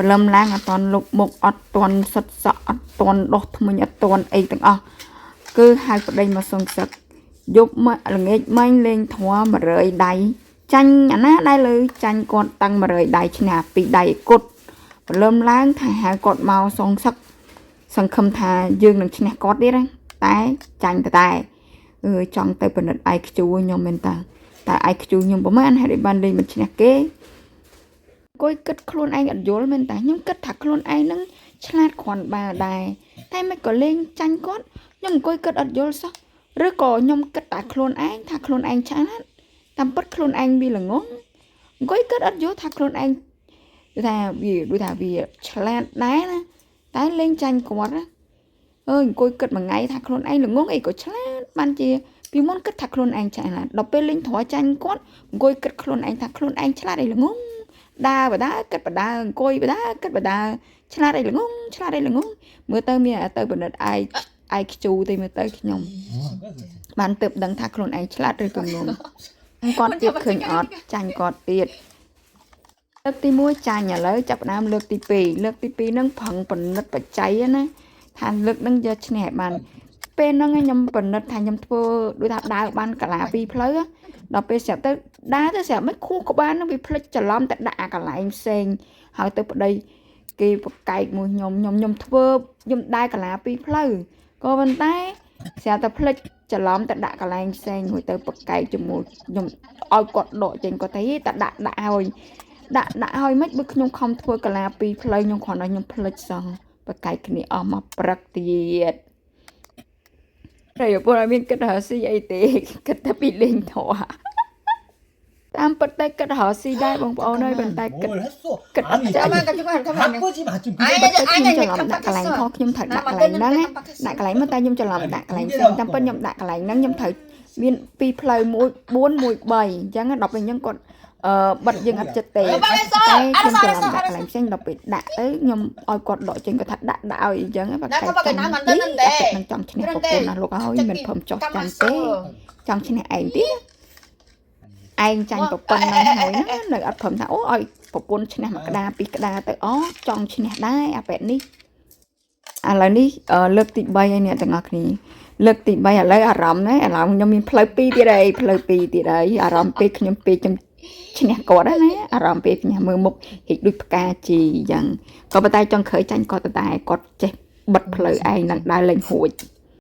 ព្រលឹមឡើងអត់តន់លុបមុខអត់តន់សិតសក់អត់តន់ដោះធ្មេញអត់តន់អីទាំងអស់គឺហៅប្តីមកសងសឹកយប់មកល្ងាចមិញលេងធွာ100ដៃចាញ់អាណាដែរលើចាញ់គាត់តាំង100ដៃឈ្នះពីរដៃគត់ព្រលឹមឡើងថាហៅគាត់មកសងសឹកសង្ឃឹមថាយើងនឹងឈ្នះគាត់ទៀតណាតែចាញ់តតែអឺចង់ទៅពិនិត្យ IQ ខ្ញុំមែនតើតែ IQ ខ្ញុំប្រហែលហេតុអីបានលេងមិនឈ្នះគេ អង្គុយគិតខ្លួនឯងអត់យល់មែនតាខ្ញុំគិតថាខ្លួនឯងនឹងឆ្លាតគ្រាន់បើដែរតែមិនក៏លេងចាញ់គាត់ខ្ញុំអង្គុយគិតអត់យល់សោះឬក៏ខ្ញុំគិតតែខ្លួនឯងថាខ្លួនឯងឆ្លាតតាមពិតខ្លួនឯងវាល្ងងអង្គុយគិតអត់យល់ថាខ្លួនឯងដូចថាវាដូចថាវាឆ្លាតដែរណាតែលេងចាញ់គាត់ណាអើយអង្គុយគិតមួយថ្ងៃថាខ្លួនឯងល្ងងអីក៏ឆ្លាតបានជាពីមុនគិតថាខ្លួនឯងឆ្លាតដល់ពេលលេងធរចាញ់គាត់អង្គុយគិតខ្លួនឯងថាខ្លួនឯងឆ្លាតអីល្ងង ដើរបដើគិតបដើអង្គុយបដើគិតបដើឆ្លាតអីល្ងងឆ្លាតអីល្ងងមើលទៅមានទៅពិនិត្យ IQ ទេមើលទៅខ្ញុំបានទើបដឹងថាខ្លួនឯងឆ្លាតឬក៏ងងគាត់ទៀតឃើញអត់ចាញ់គាត់ទៀតលើកទី1ចាញ់ឥឡូវចាប់ផ្ដើមលើកទី2លើកទី2ហ្នឹងប្រឹងពិនិត្យបច្ច័យណាថាលើកហ្នឹងយកឈ្នះឲ្យបានពេលហ្នឹងខ្ញុំពិនិត្យថាខ្ញុំធ្វើដូចថាដើរបានកលាពីរផ្លូវដល់ពេលស្រាប់ទៅដើរទៅស្រាប់មិនខួរក្បាលហ្នឹងវាភ្លេចច្រឡំទៅដាក់អាកន្លែងផ្សេងហើយទៅប្តីគេប្រកែកមួយខ្ញុំខ្ញុំខ្ញុំធ្វើខ្ញុំដើរកាឡាពីរផ្លូវក៏ប៉ុន្តែស្រាប់តែភ្លេចច្រឡំទៅដាក់កន្លែងផ្សេងរួចទៅប្រកែកជាមួយខ្ញុំឲ្យគាត់ដកចេញគាត់ទៅតែដាក់ដាក់ឲ្យដាក់ដាក់ឲ្យមិនបើខ្ញុំខំធ្វើកាឡាពីរផ្លូវខ្ញុំគ្រាន់តែខ្ញុំភ្លេចសោះប្រកែកគ្នាអស់មកព្រឹកទៀតតែពលអត់មានគិតរកស៊ីអីទេគិតតែពីលេងធေါ်តាមពិតទៅគិតរកស៊ីដែរបងប្អូនអើយប៉ុន្តែគិត 뭘 했어? 끝. 아니 잠깐만, 잠깐만, 잠깐만요. 바꾸지 마 좀. 아니, បើទៅ 아니, ខ្ញុំច្រឡំ 아니, ដាក់កន្លែងខុសខ្ញុំត្រូវ 나 ដាក់កន្លែងហ្នឹង 만드는데 ណា 깜빡했어. ដាក់កន្លែងមកតែខ្ញុំច្រឡំដាក់កន្លែងផ្សេងតាមពិតខ្ញុំដាក់កន្លែងហ្នឹងខ្ញុំត្រូវមានពីរផ្លូវ1 4 1 3អញ្ចឹងដល់ពេលអញ្ចឹងគាត់អឺបិទយើងអត់ចិត្តទេ 깜빡했어. តែខ្ញុំ 알았어, ច្រឡំ 알았어, ដាក់កន្លែង 알았어. ផ្សេងដល់ពេលដាក់ទៅខ្ញុំឲ្យគាត់ដកចេញគាត់ថាដាក់ដាក់ឲ្យអញ្ចឹងបើ 나 កែ 깜빡해. 나 ចាញ់ 만드는데. នឹងចង់ឈ្នះប្រពន្ធ 그런데 ណាលោកហើយមិន 갑자기 ព្រមចោះចាញ់ទេ 까먹었어. ចង់ឈ្នះឯងទៀតឯងចាញ់ប្រពន្ធហ្នឹងហើយណានៅអត់ព្រមថាអូឲ្យប្រពន្ធឈ្នះមួយក្តារពីរក្តារទៅអូចង់ឈ្នះដែរអាបែបនេះឥឡូវនេះអឺលើកទី3ហើយអ្នកទាំងអស់គ្នាលើកទី3ឥឡូវអារម្មណ៍ណាអារម្មណ៍ខ្ញុំមានផ្លូវពីរទៀតហើយផ្លូវពីរទៀតហើយអារម្មណ៍ពេលខ្ញុំពេលខ្ញុំឈ្នះគាត់ហ្នឹងណាអារម្មណ៍ពេលខ្ញុំមើលមុខហិចដូចផ្កាជីអញ្ចឹងក៏ប៉ុន្តែចង់ក្រោយចាញ់គាត់តែគាត់ចេះបិទផ្លូវឯងនឹងដើរលេងហួច។